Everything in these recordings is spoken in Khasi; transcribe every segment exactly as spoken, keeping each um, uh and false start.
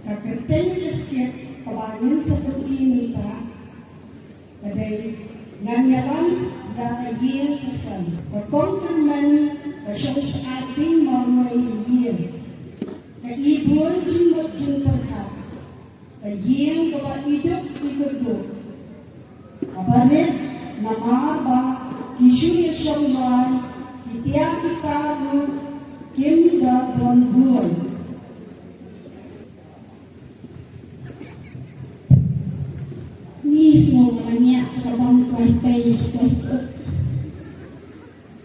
Ka kyrteng ka skit kaba ngin sa pyni mynta ka dei Ngan Ïalam ïa ka Ïing ka Sem. Ka kong kyrmen ka shong syaid ding marwei ïa ïing. Ka ibun jingmut jingpyrkhat. Ka ïing kaba iduk ikyrduh. Kaba rit namar ba ki shu ïashong duwai, ki tiar ki tar ruh kim da don buain. Ngi sngew ba ngi ïa ka bam kwai pei kwai pei.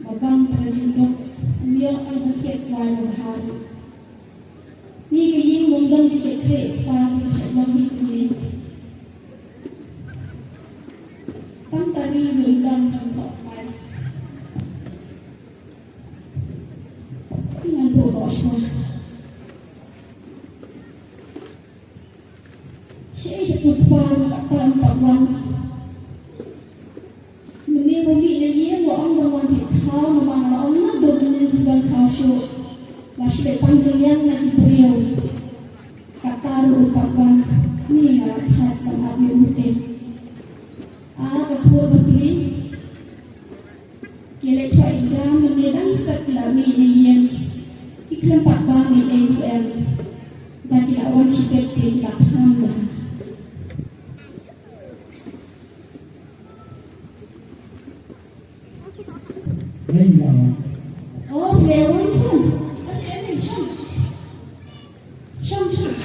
Ba bam ka jingduk, um ïoh ka ba thied kwai ba bha. Ngi ka ïing bym don jingkitkhlieh, ta ka shet long hi kumne. Tang ta ri ri dang dang tok pai. Ngan tu tok shwa. Shaei te u kpa ruh katta um pat wan. Mynne ba mih na ïing la ong ban wan thied thaw namar la ong na dum mynne ym don thaw shuh. La shu leh pang kylliang na ki briew. Katta ruh um pat wan. Ni nga la thait ban ap ïa u te. A ka khun bapli. Ki leit thoh exam mynne dang step ki la mih na ïing. Ki khlem pat bam ei ei ruh em. Da ki la wan shibit te ki la kham bha. Hei, ya. Oh, hei, wan khun. Ane, ane, shong. Shong, shong.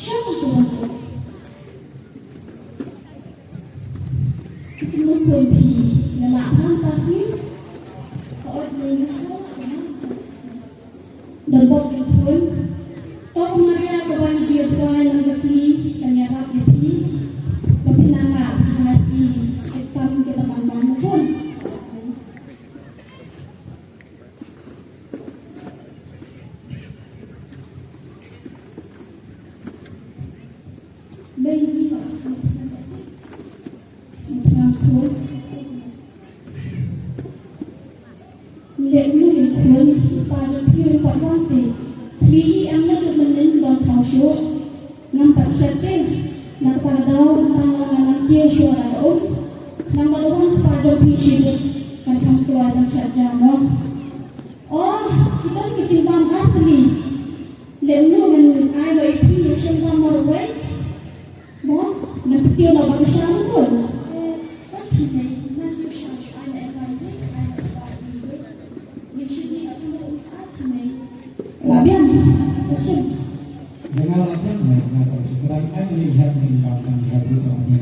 Shong, shong, shong. Khun phi, nga la phang ta si. Ka ot ne ni so, ka phang ta si. Da bok ïa khun. To Maria kaba ngi ju ïa duwai lang ka sngi, kan ïarap ïa phi. Ba phin nang lah ha ki exam kiba tang ban khun. Baby, Leh mano ïa khun, i pa jong phi ruh pat wan te. Phi ïohi em naduh mynnin don thaw shuh. Ngam pat shet te. Na kata ka daw, tang long nga nang kiew shuwa da ka um. Khnang ba la wan i pa jong phi shibit, kan kham kloi ban shet ja mo. Oh, ki don ki jingbam artylli. Leh mano ngan ai noh ïa phi ïa shen bam marwei. Mo, ngan pyntiew noh ba ka sha mo khun. Eh, ka phi mei, ngan phi sha shu ai na e bai wei, ai na e bai wei. Ngan shu di ap mo um sa phi mei. La biang, ka shim. Nga la biang, nga, nga sa shu kdang ai na i hep ni ba kan hep ni ba ni.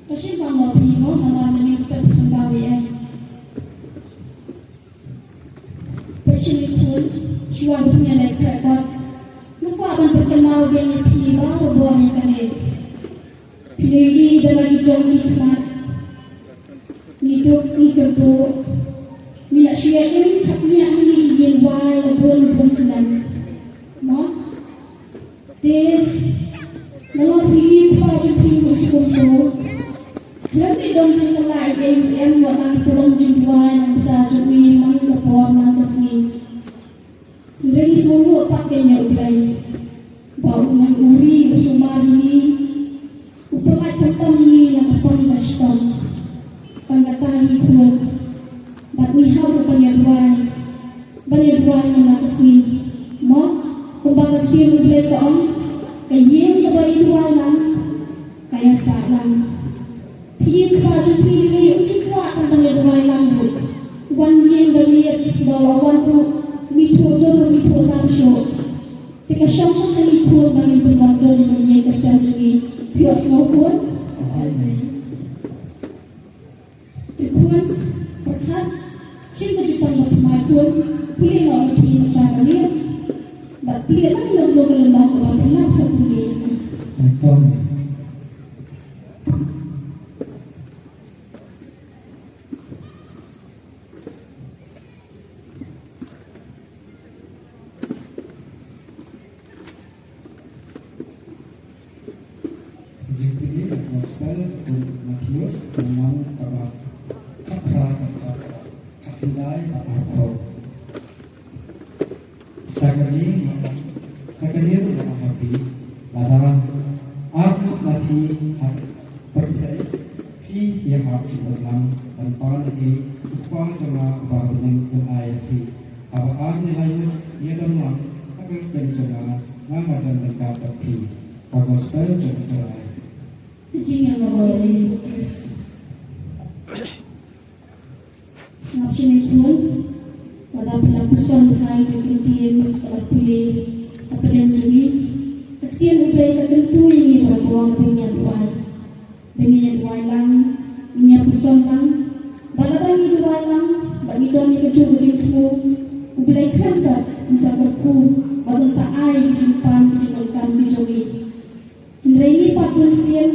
Ka shim ba mo phi mo, namar mynnin step shim ba ni eh. Peit shim ïa khun, shuwa ba phin ïaleit khreh kot. Nga kwah ban pynkynmaw biang ïa phi baroh ïa kane. Phi ïohi da la ki jong ki khmat. Ngi duk ngi kynduh. Ngi la shu ïa im khapngiah ha ngi ïing wai la bun bun snem. Mo? Te, nalor phi i kpa jong phi ruh shu kumto. Khlem ïoh don jingkylla ei ei ruh em, wat la ki pynlong jingduwai na ka bynta jong i man ka por man ka sngi. Hynrei ngi sngewthuh pat kein ïa U Blei ba u nang u ri u sumar ïa ngi. U pyllait khamtam ïa ngi na ka pang ka shitom. Tang kata hi khun. Bad ngi hap ruh ban ïa duwai. Ban ïa duwai man la ka sngi. Mo, kumba ka ktien U Blei ka ong, ka ïing kaba ïa duwai lang, ka ïa sah lang. Phi i kpa jong phi lei um ju kwah tang ban ïa duwai lang ruh. Wan ïing da miet, da la wan ruh, mithuh dur, mithuh tam shuh. Te ka shong tang ha ngi khun ba ngin pynwan dur ïa ka ïing ka sem jong ngi. Phi ïohsngew khun? Amen. Te khun, pyrkhat, shim ka jutang ba thymmai khun, plie noh ïa phi mynta ka miet. Bad plie lang noh ïa ka lynnong kaba phi nang sa plie ïa ka. Ekdom. Jingpule na ka Gospel u Mathaios, ka lynnong kaba khatphra, ka dkhot kaba khatkhyndai haduh khathynriew. Sa kane, sa kane ruh nga ong ha phi, lada ap na phi ha pyrthei, phi ïahap jingmut lang ban pan ïa U Kpa jong nga uba ha bneng un ai ïa phi. Haba ar ne lai ngut ïa don lang ha ka kyrteng jong nga, nga nga don ryngkat bad phi. Ka gospel jong U Trai. Ka jingïaroh ïa u Khrist. Ngap shane khun, lada phi la puson bha ïa ka ktien, ka la pule, ka pdeng jong ngi. Ka ktien U Blei ka kyntu ïa ngi baroh ba ngin ïa duwai. Ba ngin ïa duwai lang, ngin ïa puson lang. Bad lada ngi duwai lang, bad ngi don ïa kajuh ka jingthmu, U Blei khlem da un sa kyrkhu, bad un sa ai ka jingpan, ka jingdonkam ka jong ngi. Hynrei ngi pat mynsiem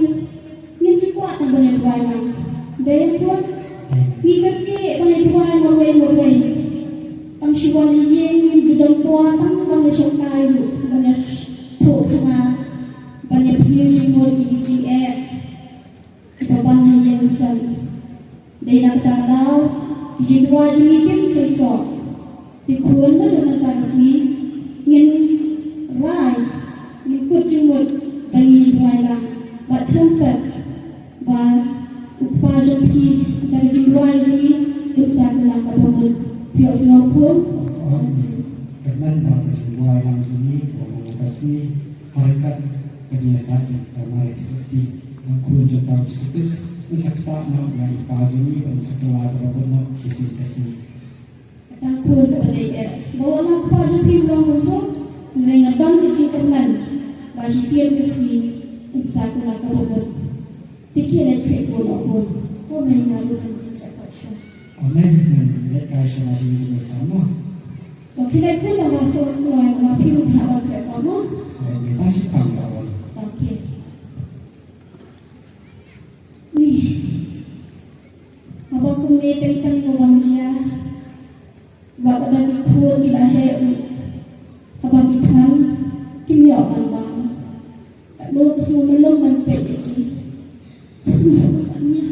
ngim ju kwah tang ban ïa duwai lang. Dei ïa pud ngi kyrkieh ban ïa duwai marwei marwei. Tang shu wan ha ïing ngim ju don por tang ban ïa shongkai ruh, ban ïa thoh khana, ban ïa pynïoh jingmut ïa ki jingeh kiba ban ha ïing ha sem. Dei na kata ka daw ki jingduwai jong ngi kim seisoh. Te khun, naduh mynta ka sngi ngin rai, ngin kut jingmut ba ngin duwai lang bad khlem pep ba U Kpa jong phi da ka jingduwai jong ngi un sa kylla kaba mut. Phi ïohsngew khun? Kyrmen ba ka jingduwai lang jong ngi kaba mut ka sngi ha ryngkat ka jingïasaid jong ka Mari Theisotti, ka khun jong U Trai Jisu Khrist, un sa ktah noh ïa u kpa jong ngi, un sa kylla kaba mut shisien ka sngi. Kata khun kaba dei eh, ba wat la u kpa jong phi u long kumto, hynrei nga don ka jingkyrmen ba shisien ka sngi un sa kylla kaba mut. Te khie leit khreh khun, o khun. Ko mei nga ruh ngan khreh pat shuwa. Amen. Ngan leit kai shuwa sha ïing jong u Mei Sam mo. Ko khie leit khun, tang ba shuwa kloi, ma phi ruh phi hap ban khreh pat mo. Amen. Tang shi pang da wan. Okay. Ni. Haba kumne teng teng ka wan jia. Ba ka da ki khun ki la heh ruh. Haba ki than kim ïoh ban bam. Katno ka sngewlem ban peit ïa ki. Ka sngewlem ban ïa.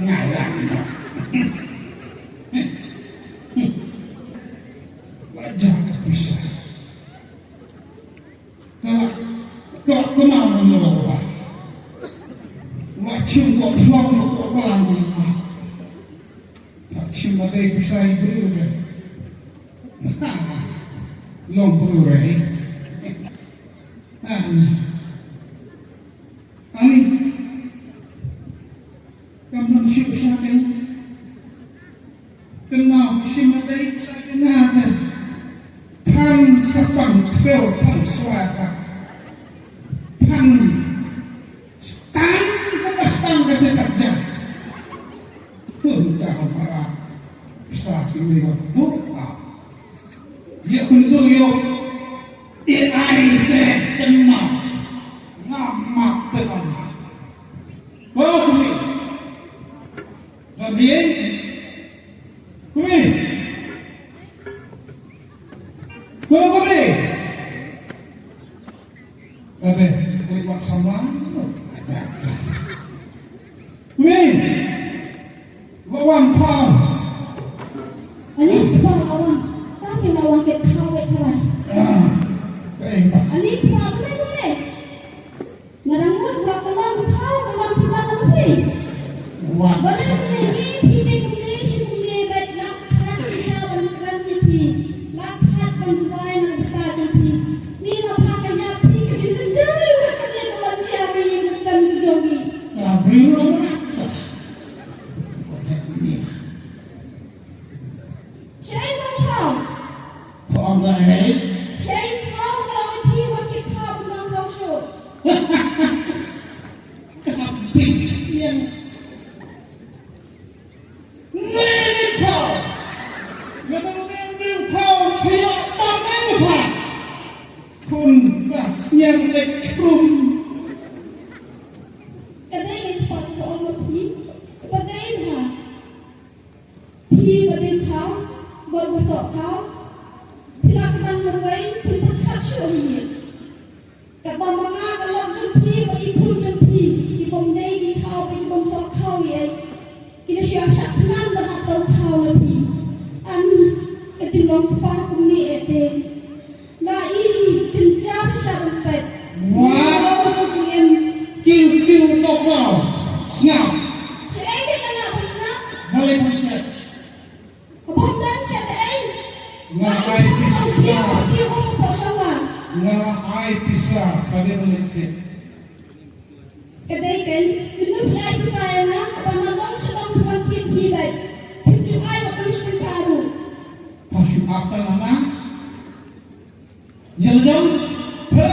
Nga lah. Wajah ka pisa. Ka, ka, ka ma ma no ba. Wa chim ko flong ko ba la ma. Wa chim ma dei pisa i bru de. Ha. Long bru re. Ha. Ani. Kam nang shu sha dei. Kynmaw shi ma dei sa kynmaw. Phan sa pang khrew phan swa ka. Phan stang ka stang ka se ka ja. Hun ka hamara. Sa ki ni wa bu a. Ye kun du yo. Ye ai te kynmaw. Ngam mak te ngam. Ba kumi. Ba kumi. Kumi. Ba kumi. Abe, kumi wan samla. Kumi. Ba wan pau. Ani pau awan. Tapi lawan ke kawet kawet. Ah. Eh, ba. Ani pau, kumi, kumi. Nga dang mut ba ka long khaw ka long phi ban long phi. Wah. Ba dang kumne ngi phi te kumne shi kumne bad nga khat shisha ban kren ïa phi. Nga khat ban duwai na ka bynta jong phi. Ngi la phah ka ïap phi ka jingjynjar ïa ka kane ka wan jia ka ïing ka sem ka jong ngi. Ka briew. Shaei ba khaw? Khaw da hei. Shaei khaw ka la wan phi wan ki khaw ba khaw shuh. Ka bit ïa. Ngi ni khaw. Ngi ni khaw phi ba ngi khaw. Khun ka sniang lek khun. Ka dei ni khaw ka ong phi. Ka dei ha. Phi ba dei khaw, bad ba soh khaw, phi la kdang marwei, phi pyrkhat shuh ïa. Katba ma nga ka lok jong phi bad ki khun jong phi, ki bym dei ki khaw Ka dei ban leh thied. Ka dei kein, mynno phi ai pisa ïa nga, haba nga long sha long phi wan thied phi beit. Phim ju ai wat tang shi tyngka ruh. Pha shu ap tang ha nga. Ïa la jong, phi.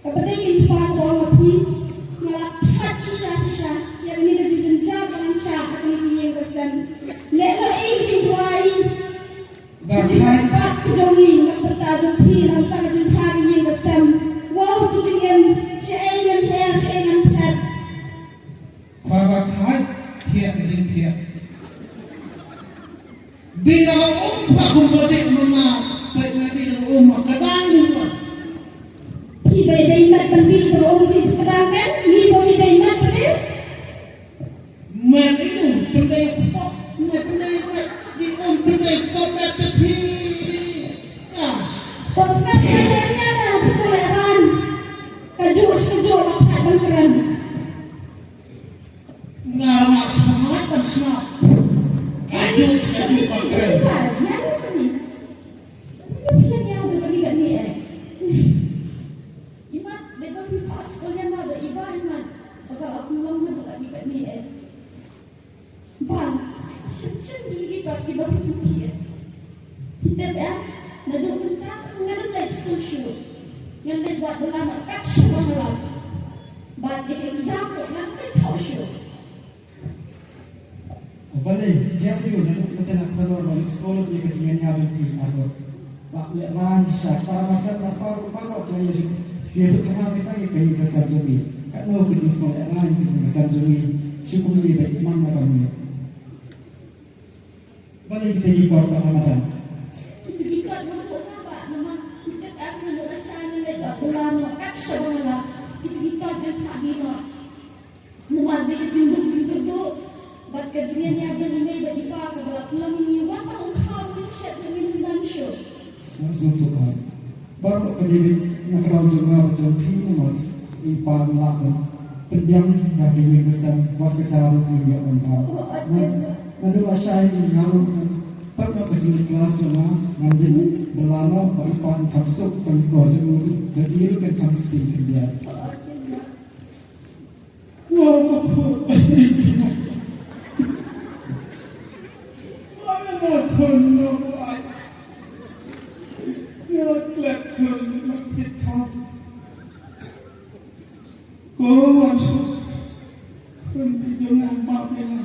Kaba dei kein kaba nga ong ïa phi, nga la thait shisha shisha ïa kane ka jingjynjar ba ngan shah ha kane ka ïing ka sem. Lehnohei ka jingduwai. Ka jingpynpat ka jong ngi na ka bynta jong phi, na ka bynta ka jingthaw ka ïing ka sem. Wow, ka jingim, shaei ngan her, shaei ngan phet. Pha ba thait, thied ding thied. Dei na ba um pha kum ba dei mama, pha na dei na ba um ka dang dei ma. Phi ba dei mat ban dei ba um dei ka dang kan, ngi ba mi dei mat ba dei. Mat inu, pyndai pok, mat pyndai mat, di um pyndai pok mat ka phi. Ka. Pok sat ka dei na na, pok sat ka dei na. Ka juh, ka juh, la pha ban kren. Nga ruh nga smat ban smat. Ka juh ka juh ban kren. Iba, ïa ni kane. Iba phi ïa ïa da kane kane eh. Imat, da ka phi pass ko ïa nga da iba imat. Da ka aku lam nga da kane kane eh. Ba, shem shem ki ki ka ki ba phi phi eh. Phi tip em, naduh mynta ngan ym leit skul shuh. Ngan leit wad bylla noh kat shaba nga lah. Bad ïa ka exam ruh ngan leit thaw shuh. Balei, jia aïu naduh mynta na pynlong ba leit skul ïa ka jingïaid jong phi arngut. Ba lehrain shisha, para master na baroh baroh ka ïa shu ïathuhkhana mynta ïa ka ïing ka sem jong phi. Katno ka jingsngew lehrain ka ïing ka sem jong phi. Shu kumne beit man na ka mynta. Balei kita ki kot ba ka madan? Kita ki kot ba ka madan ba namar kita ki kot ba ka madan ba ka madan. Kita ki kot ba ka madan. Namar dei ka jingduk jingkyrduh bad ka jingïaid jong i mei bad i pa kaba la pynlong ïa ngi wat tang u khaw u shet na ngi ym dang shuh. Nga sngewthuh. Baroh ka dei beit na ka daw jong nga bad jong phi namar i pa nga la pynbiang ïa ka ïing ka sem wat ka jaka ruh ngim ïoh ban paw. Naduh lashai nga ruh ngan pat noh ka jingklas jong nga, ngan leit bylla noh ba i pa un kham suk, ba i kor jong u, ba i ruh kan kham sting khyndiat. Wow, ka khun. Ïa nga khun, ïa nga khun, ïa nga klet khun, ïa nga klet khun. Ko wan suk khun, ïa nga map ïa nga.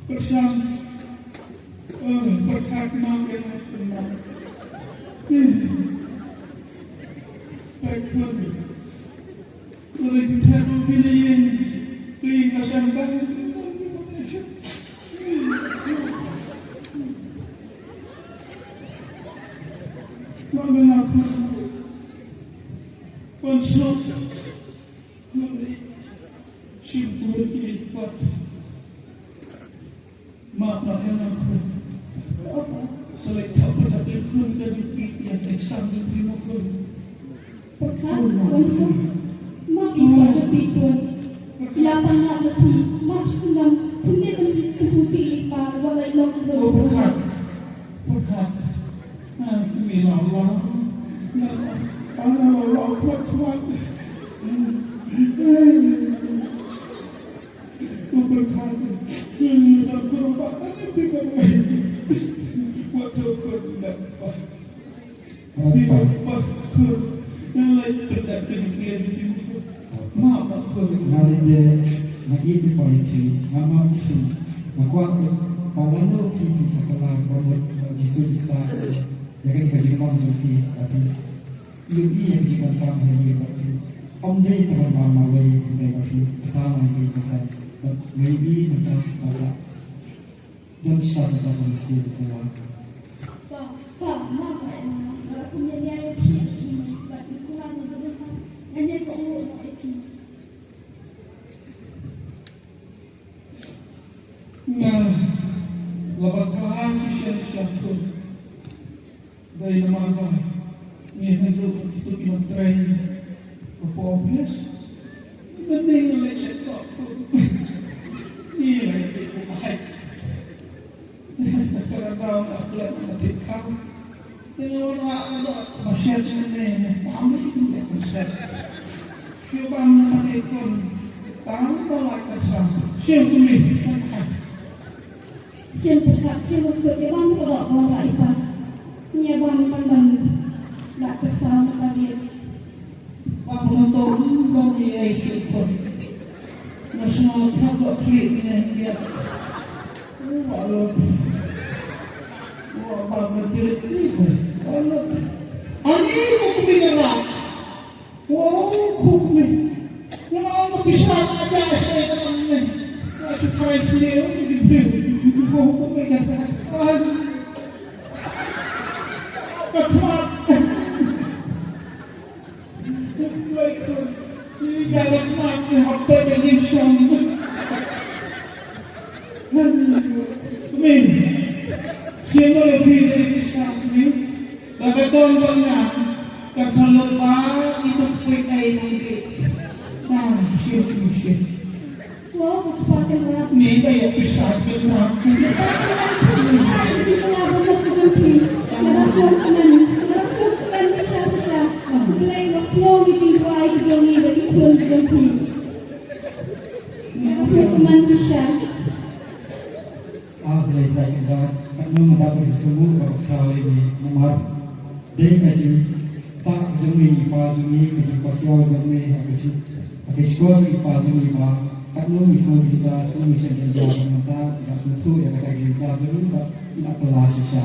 Pyrshang. Eh, pyrkhat ma ka la pynmong. Eh. Pyrkhat. Lei pyrkhat ma ka la ïeng. Lei ka sangkang. Ma ka la pynmong. Pynslok. Lei. Shim pyrkhat. Map noh ïa nga khun. Sa leit thok pat ïa khun ka jingpyrkhat exam jong phi mo khun. Pyrkhat, Wan Suk. Map ïa i pa jong phi khun. Ïa pynlap ïa phi. Map sngewbha. Khun ne kan sngewsih ïa i pa. Wat la i long i long. Pyrkhat. Pyrkhat. Ah, mi la la. La la. Ah, la la, la, pyrkhat. Nga leit te nga ïeit ïa phi, nga map ïa phi, nga kwah ba lano phi phin sa kylla ka mut ba Jisu u kyrpad ïa kane ka jinglong jong phi ïa phi. Ïohi ïa ka jingdonkam ha ïing bad phi. Ym dei tang ban marwei hynrei ba phi sa nang ïa ka sem. Bad nga ïohi mynta ba ka don sha ka jong ka mynsiem ka la. Pa, pa, mama, em, nga la kum ïa ïa ïa phi ïa phi bad ngi kular ngi bad ngi ngan ïa ka u ïa phi. Nga la ba khlaiñ shisha shisha khun. Dei namar ba ngi hynriew ngi kito ki nongtrei ka po office. Mynta ngi leit check top khun. Ngi leit check top. Ka la daw nga klet nga tip kham. Ïa, ïa, ïa, ba shet ne, ne, tam ne, ne, ba shet. Shu ban ne, ne, kun, tam ba la ka sa. Shu kumi, kan ka. Shin pyrkhat, shin pyrkhat, ïa ban ka dok ba la ipa. Ïa ban ban ban la ka sa ma ka dia. Ba pynto ban ïa shu pyrkhat. Na shu pyrkhat ba klik ne, ïa. Wa lo. Wa ba ba klik ni. Wa lo. Ani ko kumi ka rak. Wow, kumi. Nga ong ka pisa nga ja sa ïa ka ne. Nga sa try sa ïa u di briew. Wow, kumi ka. Ai. Ka thmat. Kumlai kun. Ni ja ka thmat ni hap to ja ni shong. Kumi. Sino ïa phi ïa pisa kumi. Ba ka don ba nga kan sa lut ba itu pui ai nang di. Na, sino kumi sino. Wow, ka kpa kynrad. Ni ba ïa pisa kynrad. Pisa kynrad ba mut kynrad phi. Nga da sngewkmen, nga da sngewkmen shisha shisha. Khublei ba pynlong ïa ki duwai ki jong ngi bad ki khun ki jong phi. Nga da sngewkmen shisha. Ah, Blei Trai Kynrad, katno nga dap ban sngewbha ba ka khaw ïa ngi namar dei ka jingktah jong ngi, i pa jong ngi, ka jingpasiaw jong ngi ha ka shi, ha ka shkor jong i pa jong ngi ba katno ngi sngewbha, katno ngi sngewbha ba mynta ngi la sngewthuh ïa kata ka jingktah jong ngi ba ngi la kylla shisha.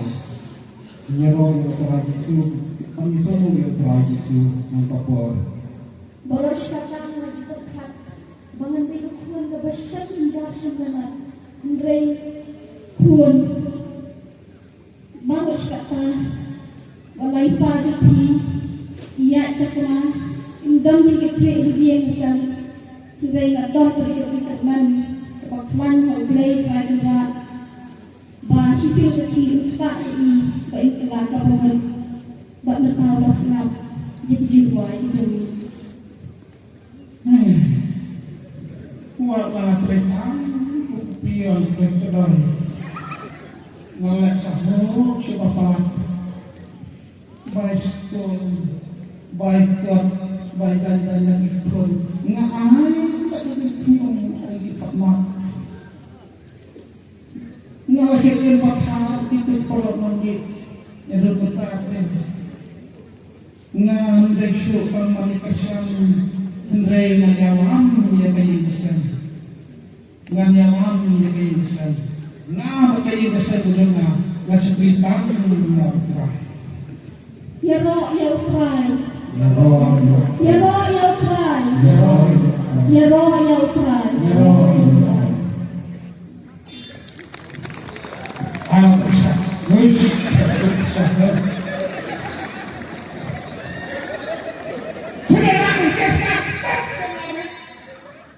Ngi ïaroh ïa U Trai Jisu, ba ngi sngewbha ïa U Trai Jisu man ka por. Baroh shi katta nga ju pyrkhat ba ngan dei ka khun kaba shem jynjar shem ïamat, hynrei khun. Baroh shi katta ba la i pa jong phi ïaid sakma, ym don jingkitkhlieh ha ïing ha sem, hynrei nga don ka jingkyrmen kaba khlaiñ ha U Blei Trai Kynrad. Ba shisien ka sngi un ktah ïa i ba in kylla kaba mut bad mynta ba sngap ïa ki jingduwai ki jong ngi. Wat la trei tang u pion trei kdor. Nga leh sah hok sha ba palat. Bai skul, bai kot, bai dan dan ïa ki khun. Nga ai ka dei ki khun ai ki khmat. Nga la shu ïeng pathar ki tut paralok nongdie. Ïa lut mynta te. Ngan dei shuh ban mane kyrshan hynrei ngan ïalam ïa ka ïing ka sem. Ngan ïalam ïa ka ïing ka sem. Nga bad ka ïing ka sem ka jong nga ngan shakri tang ïa U Trai. Ïaroh ïa U Trai. Ïaroh ïa U Trai. Ïaroh ïa U Trai. Ïaroh ïa U Trai. Ïaroh